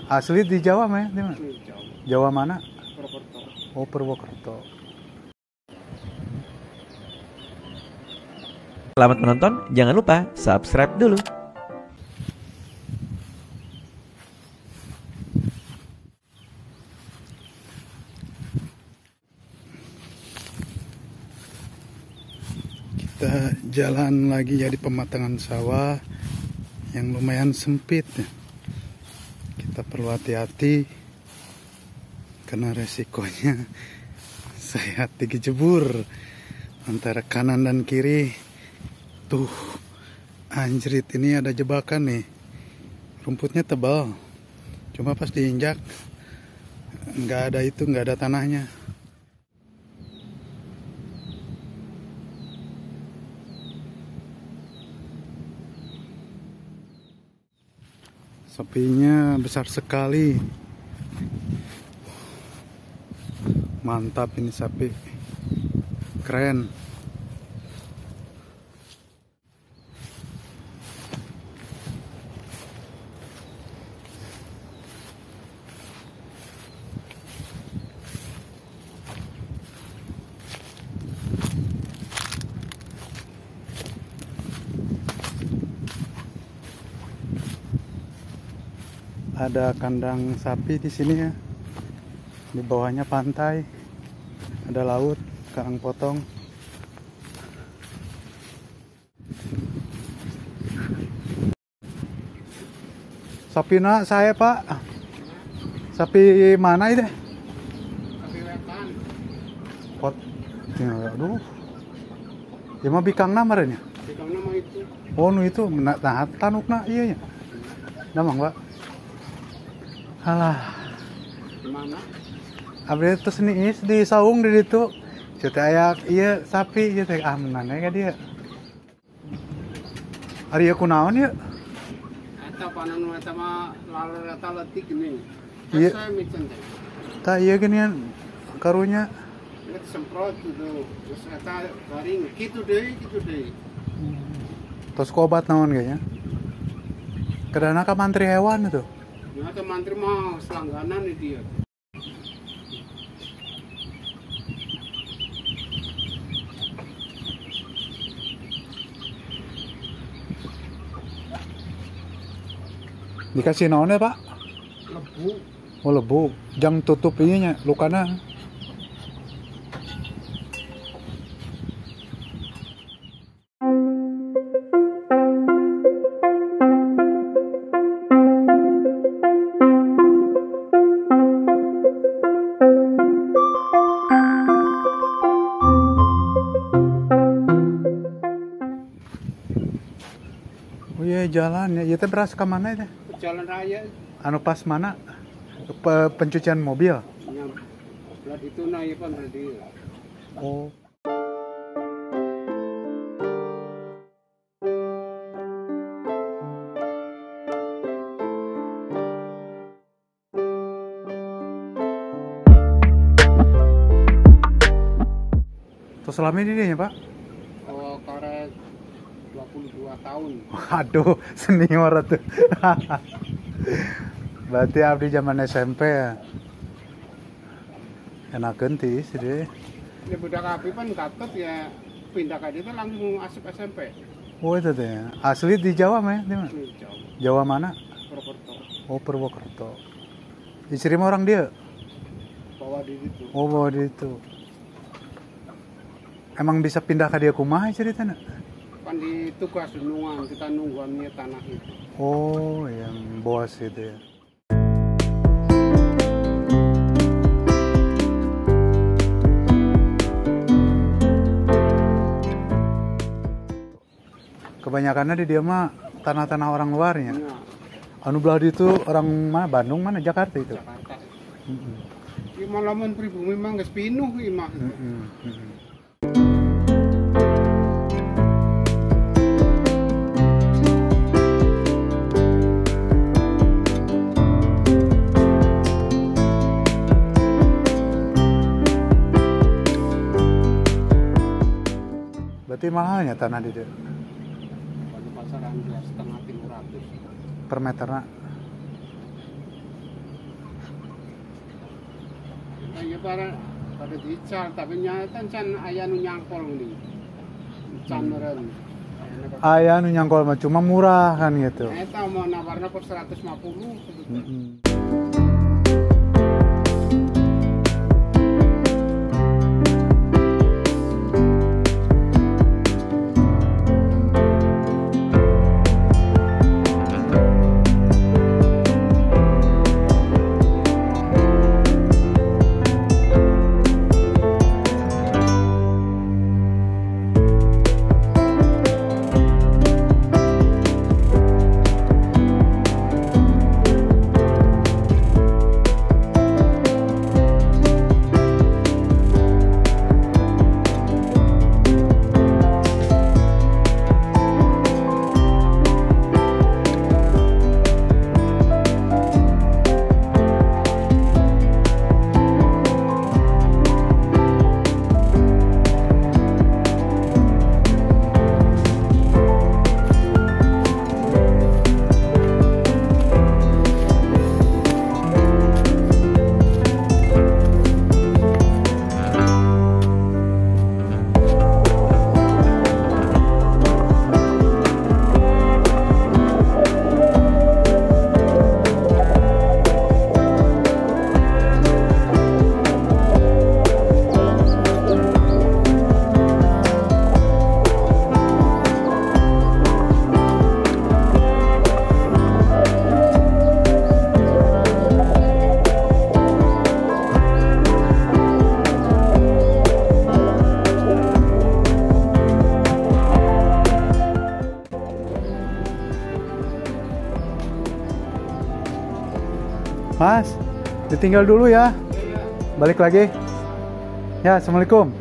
Asli di Jawa mah ya? Jawa. Jawa mana? Purwokerto. Oh, Purwokerto. Selamat menonton, jangan lupa subscribe dulu. Kita jalan lagi jadi pematangan sawah yang lumayan sempit. Kita perlu hati-hati karena resikonya saya kejebur antara kanan dan kiri. Tuh, anjrit, ini ada jebakan nih. Rumputnya tebal, cuma pas diinjak nggak ada itu, nggak ada tanahnya. Sapinya besar sekali. Mantap ini sapi. Keren. Ada kandang sapi di sini ya. Di bawahnya pantai, ada laut, Karang Potong. Sapi nak saya Pak. Sapi mana itu? Sapi wetan. Pot. Aduh. Ya mah bikangna meureun nya. Bikangna mah itu. Oh, nu itu nah tanukna ieu nya. Damang, Pak. Alah. Gimana? Abdi terus niis di saung di ditu. Ceuk aya ieu sapi ieu teh ah menane ka dieu. Ari ieu kunaon ieu? Eta panon eta mah laler eta leutik geuning. Ieu. Saya micen teh. Tah ieu geuningan karunya. Ieu semprot gitu. Terus eta garing kitu deui kitu deui. Tos ku obat naon ge nya? Kedana ka mantri hewan itu. Ya, ke mantri mah selangganan nih dia. Dikasih naonnya Pak? Lebu. Oh lebu, jang tutup ininya lukana. Oh iya jalan ya, ya teh beras ke mana itu? Jalan raya. Anu pas mana? Pencucian mobil? Ya, belah itu nah iya pan berarti. Oh. Terus selama ini ya Pak? Oh, korek 22 tahun. Waduh, senior tuh. Berarti abdi zaman SMP ya. Enakeun ti sih deh. Ya budak abdi pan gatot ya pindah ke dia langsung asup SMP. Oh itu teh. Asli di Jawa mah ya? Jawa. Jawa mana? Purwokerto. Oh Purwokerto. Istri mah orang dia? Bawa di situ. Oh bawa di situ. Emang bisa pindah ke dia kumaha ceritanya? Kan di tugas nungguan, kita nungguannya tanah itu. Oh, yang bos itu ya. Kebanyakannya di dia mah tanah-tanah orang luarnya. Ya. Anu belah itu orang mana? Bandung mana? Jakarta itu. Jakarta. Ieu lamun pribumi mah geus pinuh ieu mah. Berarti mahalnya tanah di dia? Pada pasaran 250-300 per meternya. Ya pada dical tapi nyata can aya nu nyangkol nih. Can meureun. Aya nu nyangkol mah cuma murah kan gitu. Eta mau nawarna per 150 gitu. Mas, ditinggal dulu ya. Balik lagi. Ya, assalamualaikum.